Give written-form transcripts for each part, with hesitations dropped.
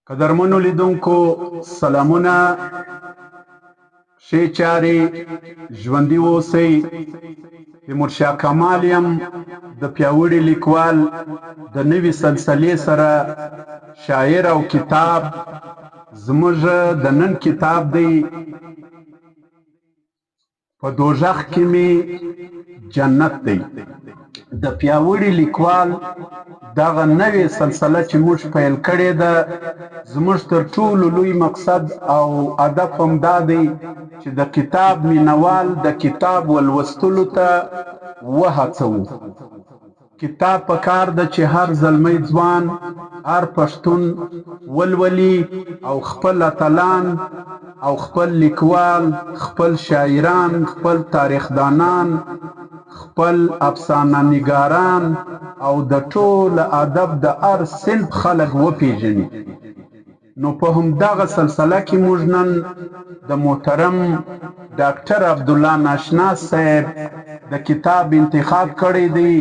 قدرمنو لیدونکو سلامونه، ښې چارې، ژوندي اوسئ. تیمورشاه کمال یم، د پیاوړي لیکوال د نوي سلسلې سره شاعر او کتاب. زموږ د نن کتاب دی په دوژخ کې مې جنت دی. د پیاوړي لیکوال دغه نوې سلسله چې موږ پیل کړې ده، زموږ تر ټولو لوی مقصد او هدف هم دا دی چې د کتاب مینوال د کتاب ولوستلو ته وهڅوو. کتاب په کار ده چې هر زلمی ځوان، هر پښتون ولولي او خپل اتلان او خپل لیکوال، خپل شاعران، خپل تاریخدانان، خپل افسانه نګاران او د ټول ادب د هر صنف خلک وپیژني. نو په همدغه سلسله کې موږ نن د محترم ډاکټر عبدالله ناشناس صاحب د کتاب انتخاب کړی دی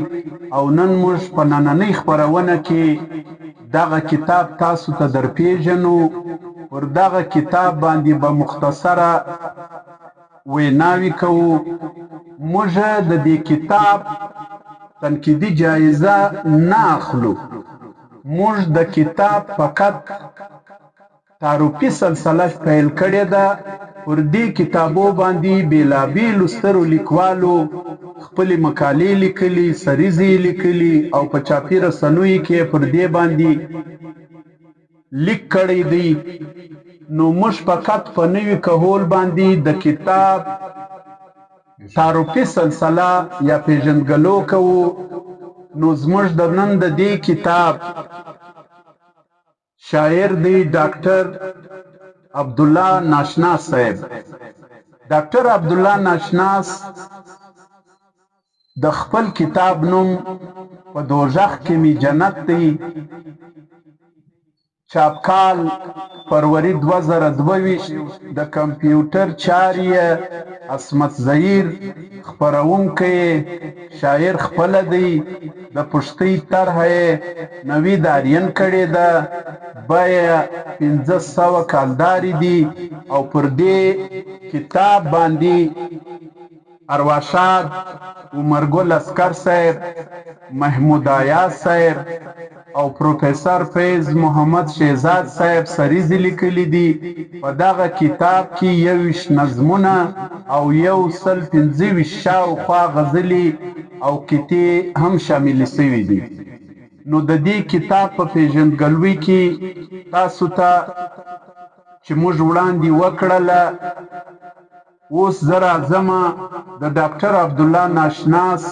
او نن موږ په نننۍ خپرونه کې دغه کتاب تاسو ته درپیژنو. پر دغه کتاب باندې به مختصره ویناوې کوو. موږ د دې کتاب تنقیدي جایزه نه اخلو، موږ د کتاب فقط تعارفي سلسله پیل کړې ده. پر دې کتابو باندې بېلابېلو سترو لیکوالو خپلې مقالې لیکلي، سریزې یې لیکلي او په چاپي رسنیو کې پر دې باندې لیک کړی دی. نو موږ فقط په نوي کهول باندې د کتاب تعارفي سلسله یا پیژندګلو کوو. نو زموږ د نن د دې کتاب شاعر دی ډاکټر عبدالله ناشناس صاحب. ډاکټر عبدالله ناشناس د خپل کتاب نوم په دوژخ کې می جنت دی، چاپ کال فروری 2022، د کمپیوټر چارې عصمت زهیر، خپرونکی شاعر خپله دی، د پښتۍ طرحه یې نوید آرین کړې ده، بیه 500 کالدارې دي او پر دې کتاب باندې ارواښاد عمرګل عسکر صاحب، محمود ایاز صاحب او پروفیسور فیض محمد شهزاد صاحب سریزې لیکلي دي. په دغه کتاب کې 21 نظمونه او 125 شاوخوا غزلې او قطعې هم شاملې شوې دي. نو د دې کتاب په پیژندګلوۍ کې تاسو ته چې موږ وړاندې وکړله، اوس زه راځم د ډاکټر عبدالله ناشناس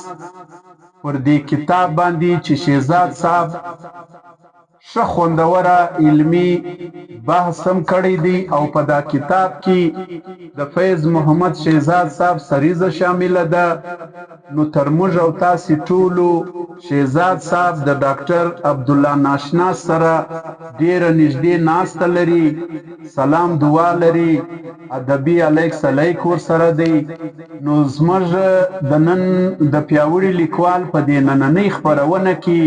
پر دې کتاب باندې چې شهزاد صاحب ښه خوندوره علمي بحث هم کړی دی او په دا کتاب کې د فیض محمد شهزاد صاحب سریزه شامله ده. نو تر موږ او تاسې ټولو شهزاد صاحب د ډاکټر عبدالله ناشناس سره ډیره نږدې ناسته لري، سلام دعا لري، ادبي علیک سلیک ورسره دی. نو زموږ د نن د پیاوړي لیکوال په دې نننۍ خپرونه کې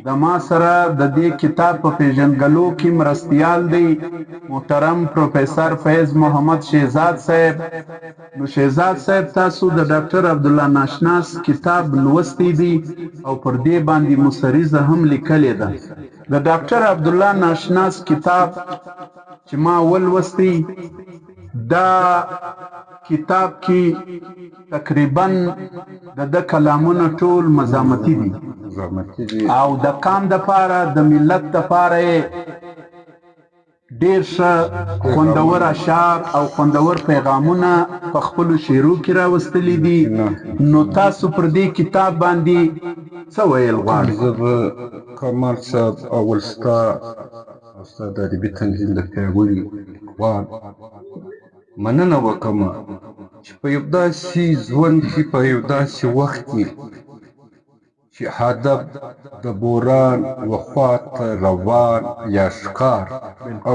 د ما سره د دې کتاب په پیژندګلو کې مرستیال دی محترم پروفیسور فیض محمد شهزاد صاحب. نو شهزاد صاحب، تاسو د ډاکټر عبدالله ناشناس کتاب لوستی دی او پر دې باندې مو سریزه هم لیکلې ده. د ډاکټر عبدالله ناشناس کتاب چې ما ولوستی، دا کتاب کې تقریبا د ده کلامونه ټول مزامتي دي او د قام دپاره، د ملت دپاره یې ډیر ښه خوندور اشعار او خوندور پیغامونه په خپلو شعرو کې راوستلي دي. نو تاسو پر دې کتاب باندې څه ویل غواړئ؟ زه به کمال صاحب اول ستا او ستا د ادبي تنظیم د پیاوړي لیکوال مننه وکړم چې په یو داسې ژوند کې، په یو داسې وخت کې چې هدف د بوران و خوا ته روان یا ښکار، او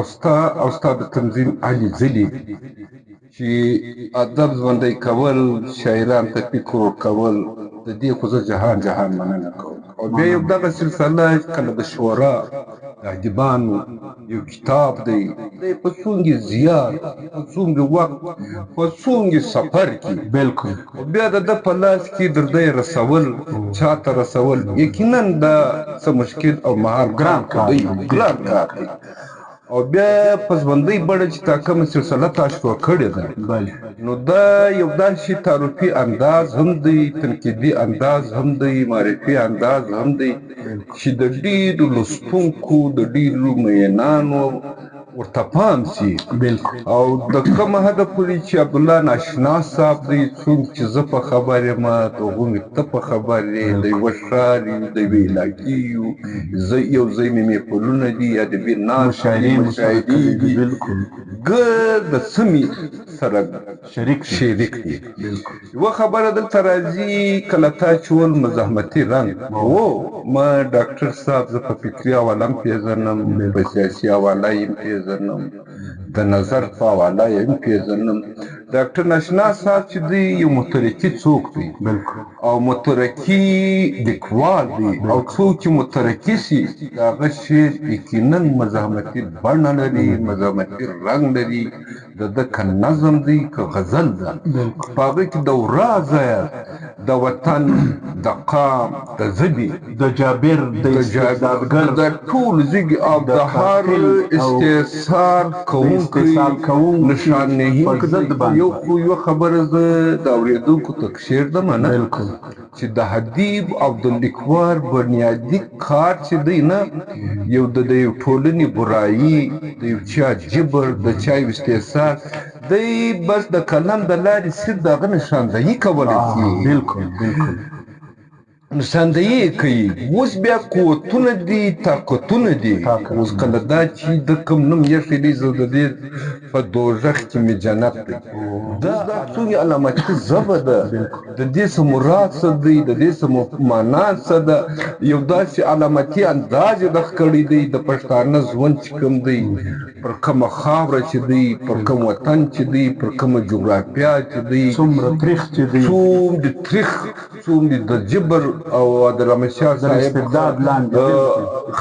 ستا د تنظیم هلې ځلې چې ادب ژوندی کول، شاعران ته فکر ورکول، د دې خو زه جهان جهان مننه کوم. او بیا یو دغه سلسله کله د شورا د ادیبانو یو کتاب دی، دی په څونګې زیار، په څونګې وخت، په څونګې سفر کې بالکل او بیا د ده په لاس کې در دی رسول، چاته رسول یقینا دا څه مشکل او مهار ګران کار دی، ګران کار دی. او بیا په ژوندۍ بڼه چې تا کومه سلسله تا شروع کړې ده، بله، نو دا یو داسې تعارفي انداز هم دی، تنقیدي انداز هم دی، معرفي انداز هم دی چې د ډېرو لوستونکو، د ډېرو مینانو ورته پام سي. بالکل. او د کومه حده پورې چې عبدالله ناشناس صاحب دی، څوک چې زه په خبر یم، د هغو ته په خبر یې، د یوه ښار یو، د یوې علاقې یو، زه یو ځای مې محفلونه دي، ادبي ناستې دي، مشاعرې دي، بالکل، ګرد د سیمې سره شریک شریک دي. بالکل. یوه خبره دلته راځي، کله تا چې ول مزاحمتي رنګ و، ما ډاکټر صاحب زه په فکري حواله هم پېژنم، په سیاسي حواله یې هم پېژنم، د نظر په حواله یې هم پېژنم. ډاکټر ناشناس صاحب چې دی یو مترقي څوک دی، بالکل، او مترقي لیکوال دی، او څوک چې مترقي سي د هغه شعر یقینا مزاحمتي بڼه لري، مزاحمتي رنګ لري. د ده که نظم دی که غزل ده، په هغه کې د ورا ځایه د وطن، د قام، د ژبې، د جابر، د استبدادګر، د ټول زیږي او د هر استحصال کوونکي نشاندهي کوي. یو خو یوه خبره زه د اورېدونکو ته کښېږدم نه، بالکل، چې د حدیب او د لیکوال بنیادي کار چې دی نه، یو د یو ټولنې برایي، د یو چا جبر، د چا یو استحصال دی، بس د قلم د لارې صرف د هغه نشاندهي کولی شي. بالکل بالکل، نشاندهي یې کوي. اوس بیا قوتونه دي، طاقتونه دي. اوس کله دا چې د کوم نوم ایښی دی، زه د دې په دوزخ کې مې جنت دی، دا څومره علامتي ژبه ده، د دې څه مراد څه دی، د دې څه معنا څه ده، یو داسې علامتي انداز یې د کړی دی. د پښتانه ژوند چې کوم دی، پر کومه خاوره چې دی، پر کوم وطن چې دی، پر کومه جغرافیا چې دی، څومره تریخ چې دی، څومره تریخ، څومره د جبر او د رمشا صاحب استبداد لاندې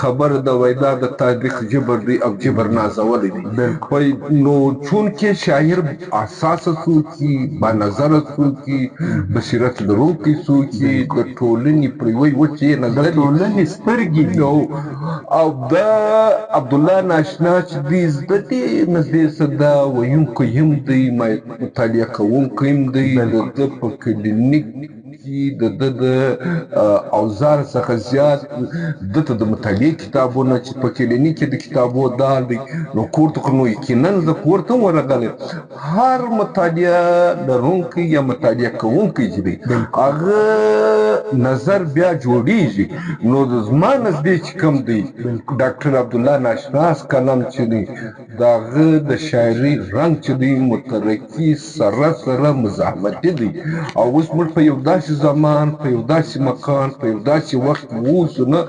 خبر د ویدا د تاریخ جبر دی او جبر نازولی دی. نو چونکې شاعر اساسه څوک وي، با نظره څوک وي، بصیرت لرونکی څوک وي، د ټولنې پر یوې وچې نظر، د ټولنې سترګې دي. او دا عبدالله ناشنا چې دی، زده دې نږدې څه دا ویونکی هم دی، مطالعه کوونکی هم دی، د ده په کلینیک کې د ده د اوزار څخه زیات ده ته د مطالعې کتابونه چې په کلینیک کې د کتابو دال دی، نو کور ته نو یقینا زه کور ته هم ورغلی. هر مطالعه لرونکی یا مطالعه کوونکی چې دی، هغه نظر بیا جوړیږي. نو زما نزدې چې کوم دی ډاکټر عبدالله ناشناس قلم چې دی، د هغه د شاعري رنګ چې دی مترقي سره سره مزاحمتي دی. او اوس موږ په یو داسې زمان، په یو داسې مکان، په یو داسې وخت اوسو نه،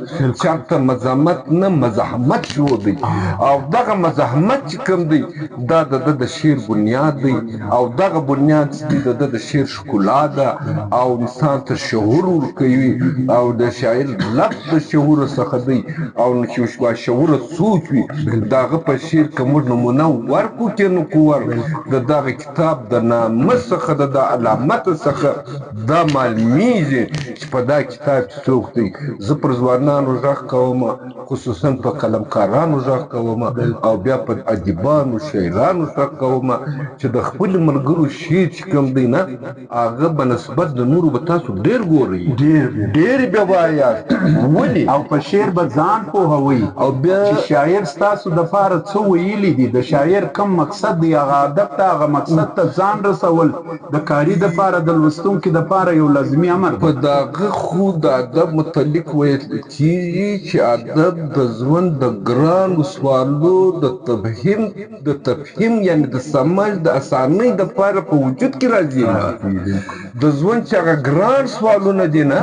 چېرته مزاحمت نه مزاحمت شروع دی. او دغه مزاحمت چې کوم دی، دا د ده د شعر بنیاد دی، او دغه بنیاد چې دی د ده د شعر ښکلا ده، او انسان ته شعور ورکوي، او د شاعر لب د شعور څخه دی. او چې باشعوره څوک وي، د هغه په شعر که موږ نمونه ورکړو که نه کړو ور، د دغه کتاب د نامه څخه، د ده علامت څخه دا معلومیږي چې په دا کتاب کې څوک دی. زه پر ځوانانو غږ کوم، خصوصا په قلمکارانو غږ کوم، او بیا پر ادیبانو شاعرانو غږ کوم چې د خپل ملګرو شعر چې کوم دی نه، هغه به نسبت د نورو به تاسو ډېر ګورئ، ډېر به وایاست. ولې؟ او په شعر به ځان پوهوئ، او بیا چې شاعر ستاسو دپاره څه ویلي دي، د شاعر کوم مقصد دی، هغه هدف ته، هغه مقصد ته ځان رسول د قاري دپاره، د لوستونکي دپاره یو لازمي امر دی. په دغه خو د ادب متعلق ویل کېږي چې ادب د ژوند د ګرانو سوالو د تفهیم یعنې د سمج د اسانۍ دپاره په وجود کې راځي. د ژوند چې هغه ګران سوالونه دي نه،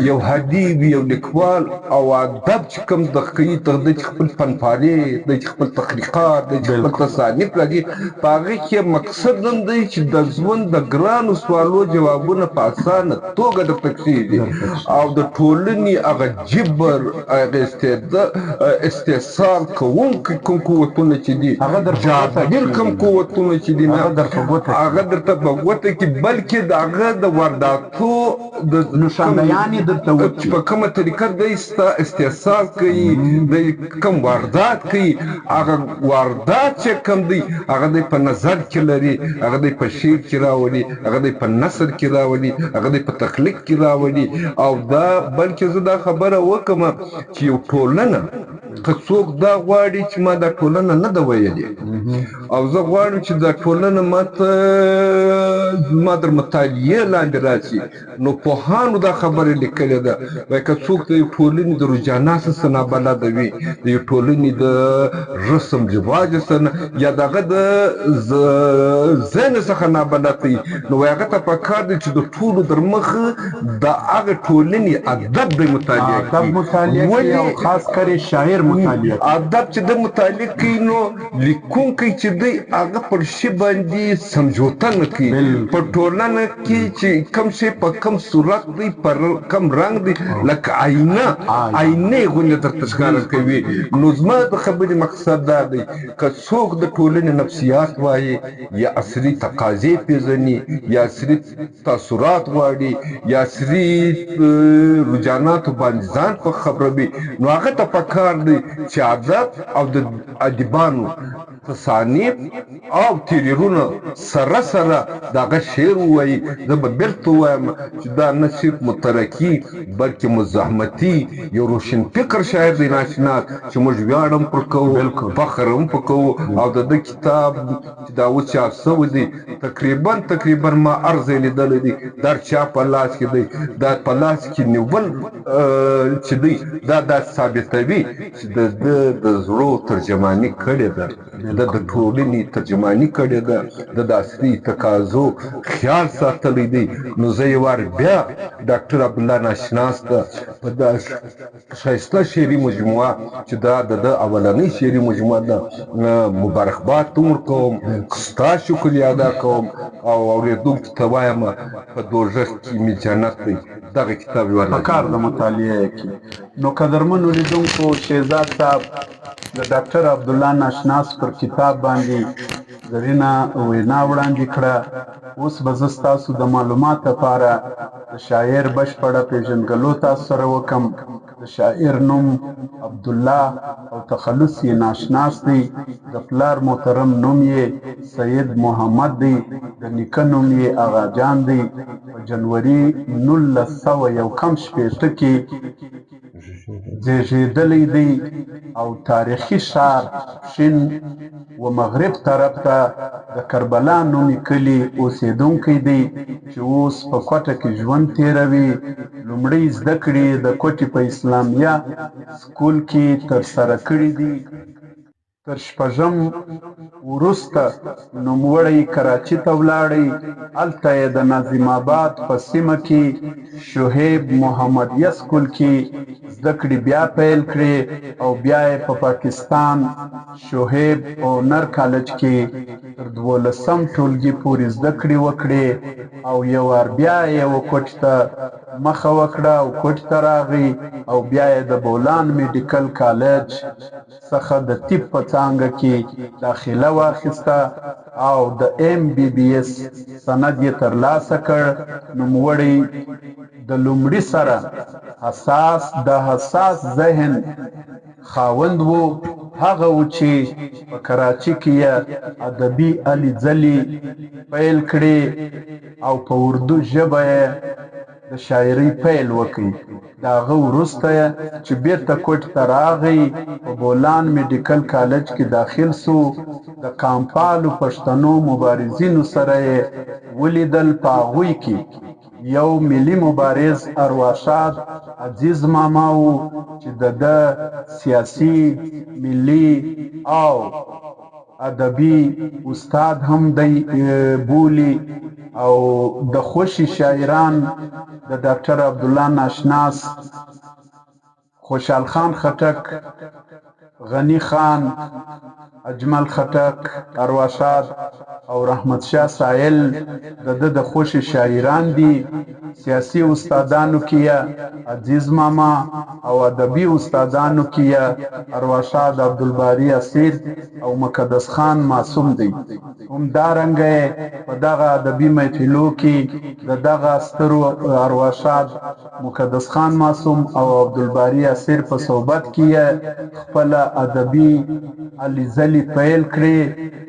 یو حدیب، یو لیکوال او ادب چې کوم د کوي، تر دې چې خپل فنپارې، د چې خپل تخلیقات، د چې خپل تصانیف راځي، په هغه کې مقصد هم دی چې د ژوند د ګرانو سوالو جوابونه په اسانه اسانه توګه درته کښېږدي او د ټولنې هغه جبر، هغه استحصال کوونکي کوم قوتونه چې دي، جابر کوم قوتونه چې دي، هغه درته په ګوته کې، بلکې د هغه د وارداتو د نښاندهیان یې درته وکړي چې په کومه طریقه دی ستا استحصال کوي، دی کوم واردات کوي، هغه واردات چې کوم دی هغه دی په نظر کې لري، هغه دی په شعر کې راولي، هغه دی په نثر کې راولي، هغه دی په تخلیق کې راولي. او دا بلکې زه دا خبره وکړم چې یو ټولنه که څوک دا غواړي چې ما دا ټولنه نه ده ویلې او زه غواړم چې دا ټولنه ما ته ما در مطالعې لاندې راشي، نو پوهانو دا خبره لیکلې ده، وایي که څوک د یو ټولنې د رجحاناتو څخه نابلده وي، د یو ټولنې د رسم رواج څخه یا د هغه د ذهن څخه نابلد وي، نو وایي هغه ته پکار دی چې د ټولو در مخه د هغه ټولنې ادب دی مطالعه ادب مطالعه کړي او خاص کر شاعر مطالعه کړي. ادب چې د مطالعه کوي نو لیکونکی چې دی هغه پر شي باندې سمجوته نه کوي، په ټولنه کې چې کوم شی په کوم صورت دی، پر کوم رنګ دی، لکه آینه آینې غوندې درته ښکاره کوي. نو زما د خبرې مقصد دا دی که څوک د ټولنې نفسیات وایي یا عصري تقاضې پېژني یا عصري تاثرات غواړي یا عصري رجحاناتو باندې ځان په خبروي، نو هغه ته پکار دی چې ادب او د ادیبانو تصانیف او تیریرونه سره سره د هغه شعر ووایي. زه به بېرته ووایم چې دا نه صرف مترقي بلکې مزاحمتي یو روشن فکر شاعر دی ناشناس چې موږ ویاړ هم پر کوو، فخر هم پر کوو. او د ده کتاب چې دا اوس چاپ شوی دی تقریبا ما هر ځای لیدلی دی، دا چا په لاس کې دی، دا په لاس کې نیول چې دی دا داسې ثابتوي چې د ده د زړو ترجماني کړې ده، د ټولنې ترجماني کړې ده، د عصري تقاضو خیال ساتلی دی. نو زه یو وار بیا ډاکټر عبدالله ناشناس ته په دا ښایسته شعري مجموعه چې دا د ده اولنۍ شعري مجموعه ده مبارکباد هم ورکوم، ستا شکریا ادا کوم او اورېدونکو ته وایم په دوزخ کې مې جنت دی. دغه کتاب یو په کار د مطالعه کې. نو قدرمنو لیدونکو، شهزاد صاحب د ډاکټر عبدالله ناشناس پر کتاب باندې زرینه وینا وړاندې کړه. اوس به زه ستاسو د معلومات لپاره د شاعر بشپړه پېژندګلو تاسو سره وکم. د شاعر نوم عبدالله او تخلص یې ناشناس دی. د پلار محترم نوم یې سید محمد دی. د نیکه نوم یې آغا جان دی. په جنوري 1961 کې زیږېدلی دی او تاریخي ښار پښین و مغرب طرف ته د کربلا نومي کلي اوسېدونکی دی چې اوس په کوټه کې ژوند تېروي. لومړۍ زده کړې د کوټې په اسلامیه سکول کې ترسره کړې دي. تر شپږم وروسته نوموړی کراچي ته ولاړی. هلته یې د ناظم آباد په سیمه کې شعیب محمدیه سکول کې زده کړې بیا پیل کړې او بیا یې په پاکستان شعیب اونر کالج کې تر 12 ټولګي پورې زده کړې وکړې او یو وار بیا یې کوټې ته مخه وکړه او کوټې ته راغی او بیا یې د بولان میډیکل کالج څخه د طب په څانګه کې داخله واخیسته او د ایم بي بي اس سند یې ترلاسه کړ. نوموړی د لومړي سره حساس د حساس ذهن خاوند و، هغه و چې په کراچي کې یې ادبي هلې ځلې پیل کړې او په اردو ژبه یې د شاعرۍ پیل وکړ. د هغه وروسته چې بیرته کوټې ته راغی په بولان میډیکل کالج کې داخل سو. د کامپالو پښتنو مبارزینو سره یې ولیدل. په هغوی کې یو ملي مبارز ارواښاد عزیز ماما و چې د ده سیاسي، ملي او ادبي استاد هم دی بولي. او د خوښې شاعران د ډاکټر عبدالله ناشناس، خوشحال خان خټک، غني خان، اجمل خټک ارواښاد او رحمت شاه سایل د ده د خوښې شاعران دي. سیاسي استادانو کې یې عزیز ماما او ادبي استادانو کې یې ارواښاد عبدالباري اسیر او مقدس خان معصوم دی. همدارنګه یې په دغه ادبي محفلو کې د دغه سترو ارواښاد مقدس خان معصوم او عبدالباري اسیر په صحبت کې یې خپله ادبي هلې ځلې پیل کړې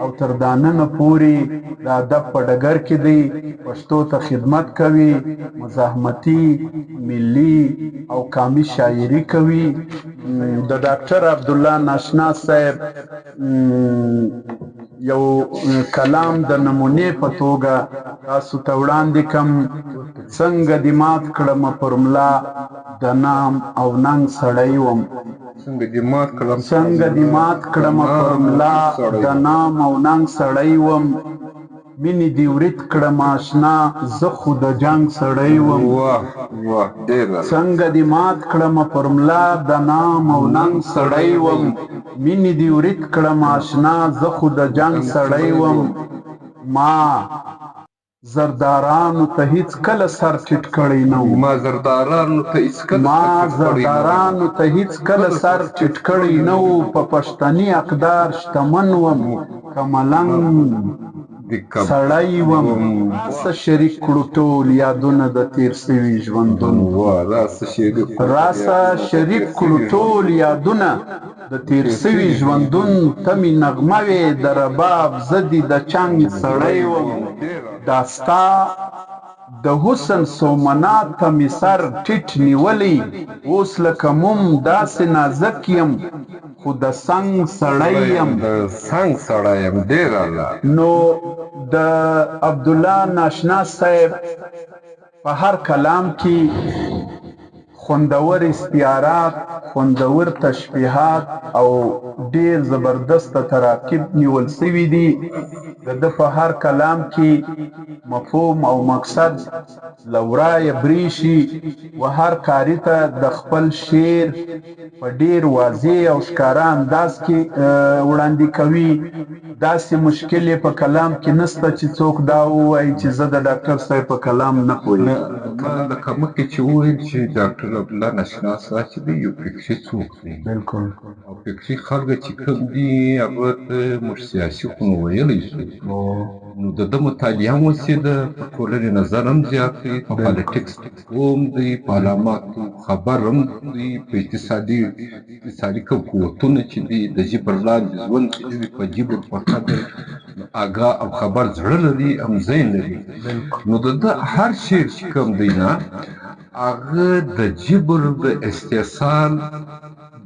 او تر داننه پورې د ادب په ډګر کې دی، پښتو ته خدمت کوي، مزاحمتي، ملي او قامي شاعري کوي. د ډاکټر عبدالله ناشنا صاحب یو کلام د نمونې په توګه تاسو ته وړاندې کم. څنګه دې مات کړمه پر ملا د نام او ننګ سړی وم. څنګه دې مات کړم څنګه دې مات کړمه پر ملا د نام او ننګ سړی وم. مینې دې ورید کړم آشنا زه خو د جنګ سړی وم. واه واه ډېر څنګه دې مات کړمه پر ملا د نام او ننګ سړی وم. مینې دې ورید کړم آشنا زه خو د جنګ سړی وم. ما زردارانو ته هیڅ کله سر ټیټ کړی نه وو. ما زردارانو ته هیڅ کله ما زردارانو ته هیڅ کله سر ټیټ کړی نه وو. په پښتني اقدار شتمن وم که ملنګ سړی وم. راسه شریک کړو ټول یادونه د تیر سوي ژوندون. راسه شریک کړو ټول یادونه د تیر سوي ژوندون. ته مې نغمه وې د رباب زه دې د چنګ سړی وم. دا ستا د حسن سومنات ته مې سر ټیټ نیولی اوس لکه موم داسې نازک یم خو د سنګ سړی یم. د سنګ سړی یم ډېر الله. نو د عبدالله ناشنا صاحب په هر کلام کې خوندور استعارات، خوندور تشبیهات او ډیر زبردست تراکیب نیول سوي دي. د ده په هر کلام کې مفهوم او مقصد له ورایه برېښي و هر قاري ته د خپل شعر په ډیر واضح او ښکاره انداز کې وړاندې کوي. داسې مشکل یې په کلام کې نشته چې څوک دا ووایي چې زه د ډاکټر صاحب په کلام نه پوهېږم. ما لکه مخکې چې وویل چې ډاکټر عبدالله ناشنا صاحب چې دی یو فکري څوک دی. بالکل. او فکري خلک چې کوم دي هغه ته موږ سیاسي خو نو ویلی شو. نو د ده مطالعه هم وسیده، په ټولنې نظر هم زیات دی، په پالیټکس هم دی، په علاماتو خبر هم دی، په اقتصادي کوم قوتونه چې دي، د جبر لاندې ژوند چې دي، په جبر په قدر آګاه او خبر زړه لري هم ذهن لري. نو د ده هر شعر چې کوم دی نه هغه د جبر د استحصال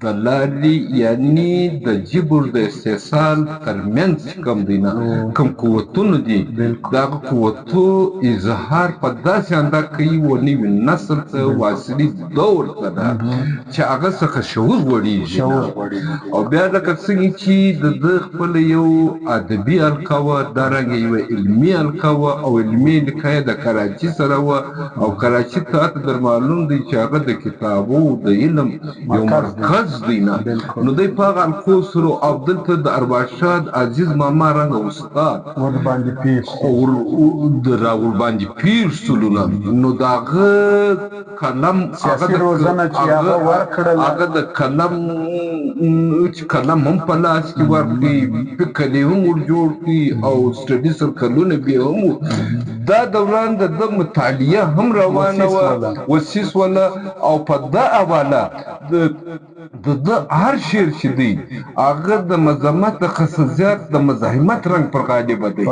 د لارې، یعنی د جبر د استحصال ترمنځ چې کوم دی نه کوم قوتونه دي، دغه قوتو اظهار په داسې انداز کوي و نوي نسل ته و عصري دور ته ده چې هغه څخه شعور غوړېږي. او بیا لکه څنګه چې د ده خپله یو ادبي حلقه وه، دارنګه یوه علمي حلقه وه او علمي حلقه یې د کراچي سره وه. او کراچي ته در معلوم دی چې هغه د کتابو د علم یو مرکز دی نه. نو دی په هغه حلقو سره او دلته د ارواښاد عزیز ماما رنګه استاد ورباندې پېښ را ورباندې پېښ سولو نه. نو د هغه قلم سیاسي روزنه چې هغه ورکړله، هغه د قلم چې قلم هم په لاس کې ورکړي، فکر یې هم ور جوړ کړي او سټډي سرکلونه بیا هم دا دوران د ده مطالعه هم روانه وه، وسیس وله. او په دا حواله د ده هر شعر چې دی هغه د مذمت د خصوصیات د مزاحمت رنګ پر غالبه دی.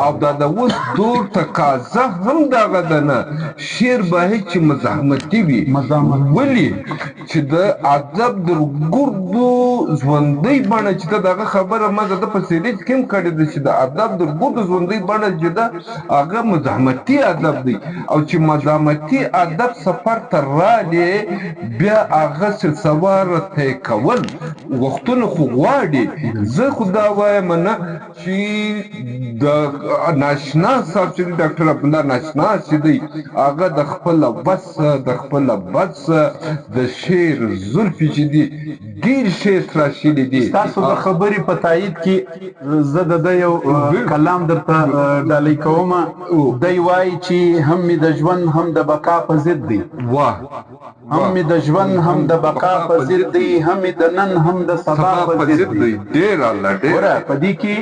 او دا د اوس دور تقاضا هم دغه ده نه، شعر باید چې مزاحمتي وي. ولې چې د ادب در ګردو ژوندۍ بڼه چې ده، دغه خبره ما د ده په سیریز کې هم کړې ده چې د ادب در ګردو ژوندۍ بڼه چې ده هغه مزاحمتي ادب دی. او چې مزاحمتي ادب سفر ته راغلی بیا هغه سلسوار طی کول وختونه خو غواړي. زه خو دا وایم نه چې د ناشنا صاحب چې دی، ډاکټر عبدالله ناشنا چې دی، هغه د خپله وسه د خپله بسه د شعر زلفې چې دي ډېر شعر تراشلي دي. ستاسو د خبرې په تایید کې زه د ده یو کلام درته ډالۍ کوم. دی وایي چې هم مې د ژوند هم د بقا په ضد دی. واه، هم مې د ژوند هم د بقا په ضد دی، هم مې د نن هم د سبا په ضد دی. ډېر اعلی، ډېر. ګوره په دې کې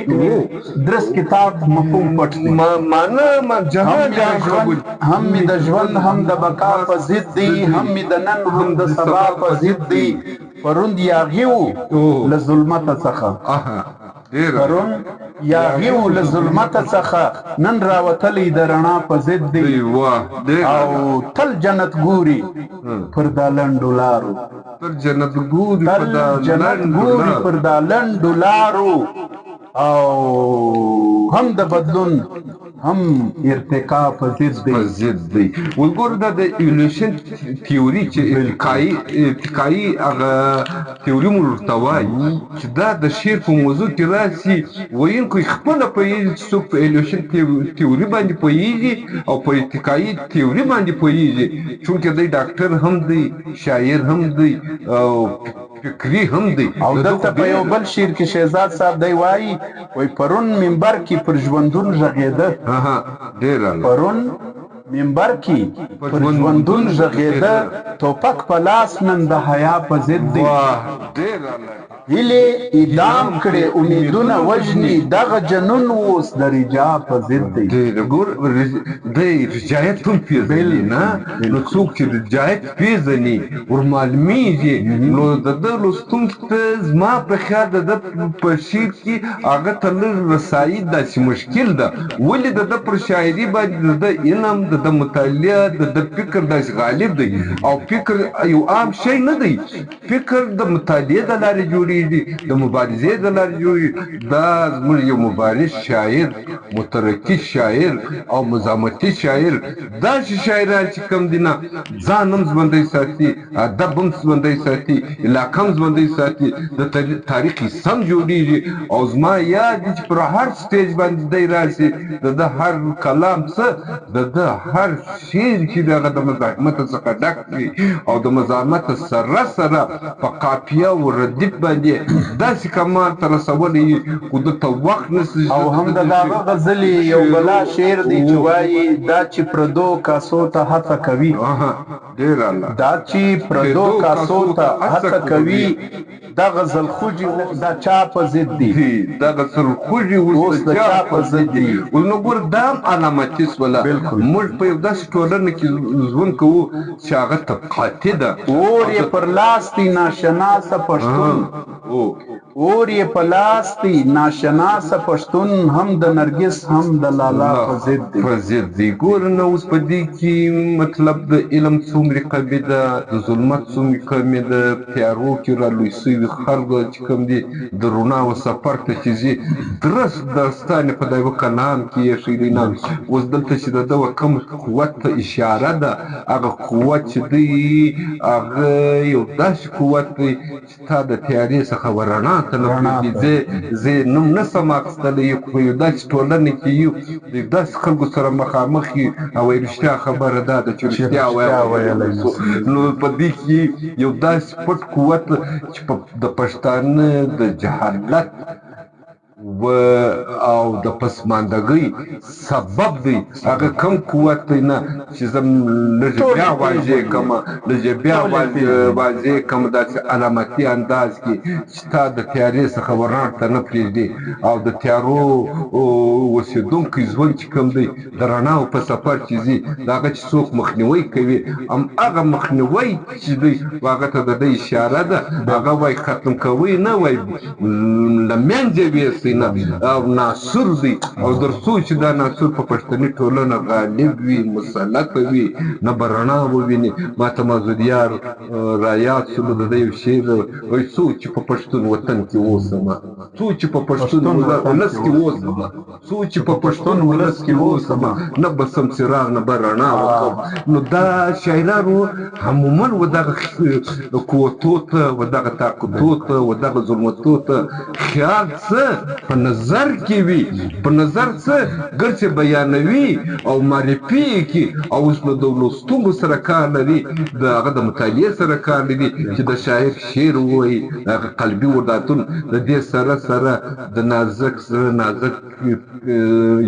درس کتاب مفهوم پټ دی. معنا ما جهان جهان خبرې. هم مې د ژوند هم د بقا په ضد دی، هم مې د نن هم د سبا په ضد دی. پرون یاغي وو له ظلمته څخه، پرون یاغي وو له ظلمته څخه، نن راوتلی د رڼا په ضد دی. او تل جنت ګوري پر دا لنډو لارو، تل جنت ګوري پر دا لنډو لارو، او هم د بدلون هم ارتقا په ضد دی. په ضد دی. وګوره دا د ایولوشن تیوري چې ارتقایي هغه تیوري مو ورته وایي، چې دا د شعر په موضوع کې راسي، ویونکی خپله پوهېږي چې څوک په ایولوشن تیوري باندې پوهېږي او په ارتقایي تیوري باندې پوهېږي، چونکې دی ډاکټر هم دی، شاعر هم دی، او فکري هم دی. او دلته په یو بل شعر کې شهزاد صاحب دی وایي، وایي پرون منبر کې پر ژوندون غږېده، پرون منبر کې پر ژوندون غږېده، توپک په لاس نن د حیا په ضد دی. هیلې اعدام کړې امیدونه وژني، دغه جنون اوس د رجا په ضد دی. دی رجایت هم پېژني نه، نو څوک چې رجایت پېژني ورمعلومېږي، نو د ده لوستونکي ته زما په خیال د ده په شعر کې هغه ته لږ رسایي داسې مشکل ده. ولې د ده پر شاعري باندې د ده علم، د ده مطالعه، د ده فکر داسې غالب دی، او فکر یو عام شی نه دی، فکر د مطالعې د لارې جوړېږي، د مبارزې د لارې جوړېږي. دا زموږ یو مبارز شاعر، مترقي شاعر او مزاحمتي شاعر، داسې شاعران چې کوم دي نه ځان هم ژوندی ساتي، ادب هم ژوندی ساتي، علاقه هم ژوندی ساتي، د تاریخ سم جوړېږي. او زما یاد دي چې پر هر سټیج باندې دی راشي، د ده هر کلام څه، د ده هر شعر چې دی هغه د مزاحمت څخه ډک وي، او د مزاحمت سره سره په قافیه او ردیف باندې داسې کمال ته رسولی وي، خو دلته وخت نشته. او هم د دغه غزلې یو بلا شعر دی چې وایي، دا چې پردو کاسو ته هڅه کوي، دا چې پردو کاسو ته هڅه کوي، دغه زلخوږي اوس د چا په ضد دي، دغه زلخوږي اوس د چا په ضد دي. نو ګوره دا هم علامتي سوله. موږ په یو داسې ټولنه کې ژوند کوو چې هغه طبقاتي ده. اور یې پر لاس دی ناشناسه پښتون، اور یې په لاس دی ناشناسه پښتون، هم د نرګس هم د لالا په ضد دی، په ضد دی. ګوره نو اوس په دې کې مطلب د علم څومره کمې ده، د ظلمت څومره کمې ده، تیارو کې را لوی سوي خلک چې کوم دي د رڼا و سفر ته چې ځي، درس داستان یې په دا یوه کلام کې ایښی دی. نه اوس دلته چې د ده کوم قوت ته اشاره ده، هغه قوت چې دی هغه یو داسې قوت دی چې تا د تیارې څخه و رڼا ته نه پرېږدي. زه یې نوم نه سم اخیستلی، خو په یو داسې ټولنه کې یو د داسې خلکو سره مخامخ یو، او رښتیا خبره دا ده چې رښتیا ویلی نه شو. نو په دې کې یو داسې پټ قوت چې د پښتانه د جهالت و او د پسماندګۍ سبب دی، هغه کم قوت دی نه چې زه لږ بیا واضح کړم، لږ بیا واضح کړم داسې علامتي انداز کې چې تا د تیارې څخه ورڼا ته نه پرېږدي، او د تیارو اوسېدونکی ژوند چې کوم دی د رڼاو په سفر چې ځي، د هغه چې څوک مخنیوی کوي، هم هغه مخنیوی چې دی هغه ته د ده اشاره ده، هغه وایي ختم کوئ نه، وایي له منځه یې ویسئ نه، او ناصر دی. او تر څو چې دا ناصر په پښتني ټولنه غالب وي، مسلط وي، نه به رڼا وویني. ما ته مازودیار رایاد شولو د ده یو شعر وایي، څوک چې په پښتون وطن کې اوسمه، څوک چې په پښتون ولس کې اوسمه، څوک چې په پښتون ولس کې اوسمه، نه به سم څراغ نه به رڼا وکړم. نو دا شاعرانو عموما و دغه قوتو ته، و دغه طاقتو ته، و دغه ظلمتو ته خیال څه په نظر کې وي، په نظر څه ګرځي بیانوي او معرفي یې کړي، او اوس نو د لوستونکو سره کار لري، د هغه د مطالعې سره کار لري چې د شاعر شعر ووایي، د هغه قلبي ورداتون د دې سره سره د نازک زړه نازک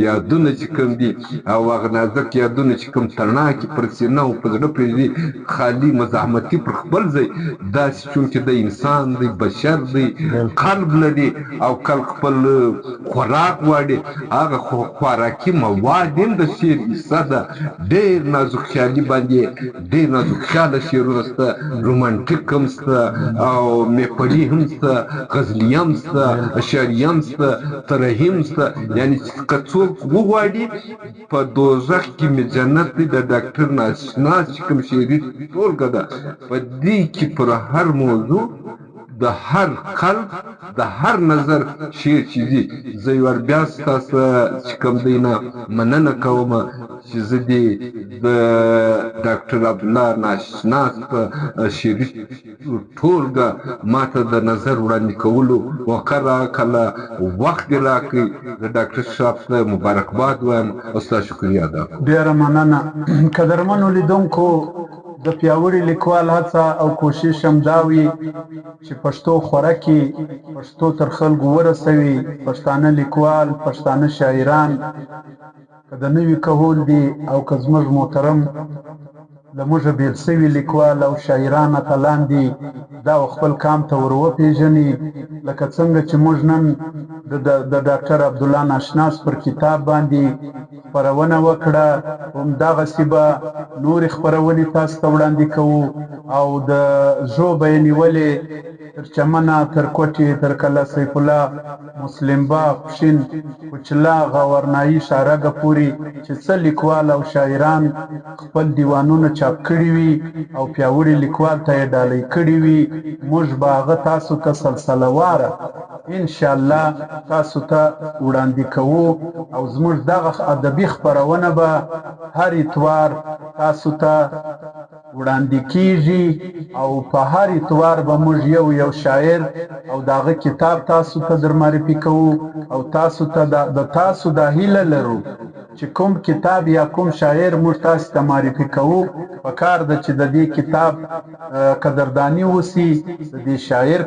یادونه چې کوم دي او هغه نازک یادونه چې کوم تڼاکې پر سینه او په زړه پرېږدي، خالي مزاحمتي پر خپل ځای، داسې چونکې د انسان دی، بشر دی، قلب لري او قلب خپل خوراک غواړي، هغه خوراکي مواد هم د شعر حصه ده. ډېر نازک خیالي باندې ډېر نازک خیاله شعرونه شته، رومانټیک هم شته او محفلي هم شته، غزلي هم شته، اشعري هم شته، ترهي هم شته. یعنې که څوک وغواړي په دوزخ کې مې جنت دی، د ډاکټر ناشناس چې کوم شعري ټولګه ده، په دې کې پر هر موضوع د هر قلب د هر نظر شعر چې دي. زه یو وار بیا ستاسو چې کوم دی نه مننه کوم چې زه دې د ډاکټر عبدالله ناشناس په شعري ټولګه ماته د نظر وړاندې کولو موقع راکړه، وخت دې راکړ. زه ډاکټر صاحب ته مبارکباد وایم او ستا شکریه ادا کوم. ډېره مننه قدرمنو لیدونکو. د پیاوړي لیکوال هڅه او کوشش هم دا وي چې پښتو خوره کړي، پښتو تر خلکو ورسوي. پښتانه لیکوال، پښتانه شاعران که د نوي کهول دي او که زموږ محترم له موږه بېل شوي لیکوال او شاعران اتلان دي، دا خپل کام ته ور وپېژني. لکه څنګه چې موږ نن د ډاکټر عبدالله ناشناس پر کتاب باندې خپرونه وکړه، همدغسې به نورې خپرونې تاسو ته وړاندې کوو. او د ژوبه یې نیولې تر چمنه، تر کوټې، تر کله سیف الله، مسلم باغ، پښین، کچلاغ او ارنایي شارګه پورې چې څه لیکوال او شاعران خپل دیوانونه چاپ کړي وي او پیاوړي لیکوال ته یې ډالۍ کړي وي، موږ به هغه تاسو ته سلسله واره انشاءالله تاسو ته وړاندې کوو. او زموږ دغه ادبي خپرونه به هر اتوار تاسو ته وړاندې کیږي، او په هر اتوار به موږ یو یو شاعر او د هغه کتاب تاسو ته در معرفي کوو. او تاسو ته د تاسو دا هیله لرو چې کوم کتاب یا کوم شاعر موږ تاسو ته معرفي کوو، پکار ده چې د دې کتاب قدردانی وسی، د دې شاعر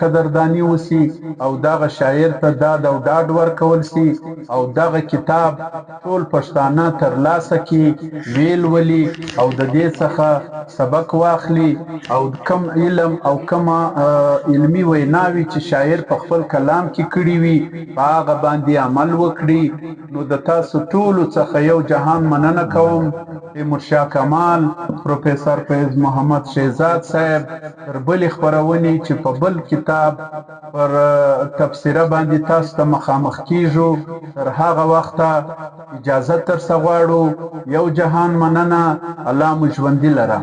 قدردانی وسی، او دغه شاعر ته داد او ډاډ ورکول سي، او دغه کتاب ټول پښتانه ترلاسه کړي، ویل ولي او د دې څخه سبق واخلي، او کم علم او کم علمي ویناوي چې شاعر په خپل کلام کې کړي وي په هغه باندې عمل وکړي. نو د تاسو ټولو څخه یو جهان مننه کوم. تیمورشاه کمال، پروفیسور فیض محمد شهزاد صاحب، تر بلې خپرونې چې په بل کتاب پر تبصره باندې تاسو ته مخامخ کیږو، تر هغه وخته اجازه ترڅخه غواړو. یو جهان مننه، الله مو ژوندي لره.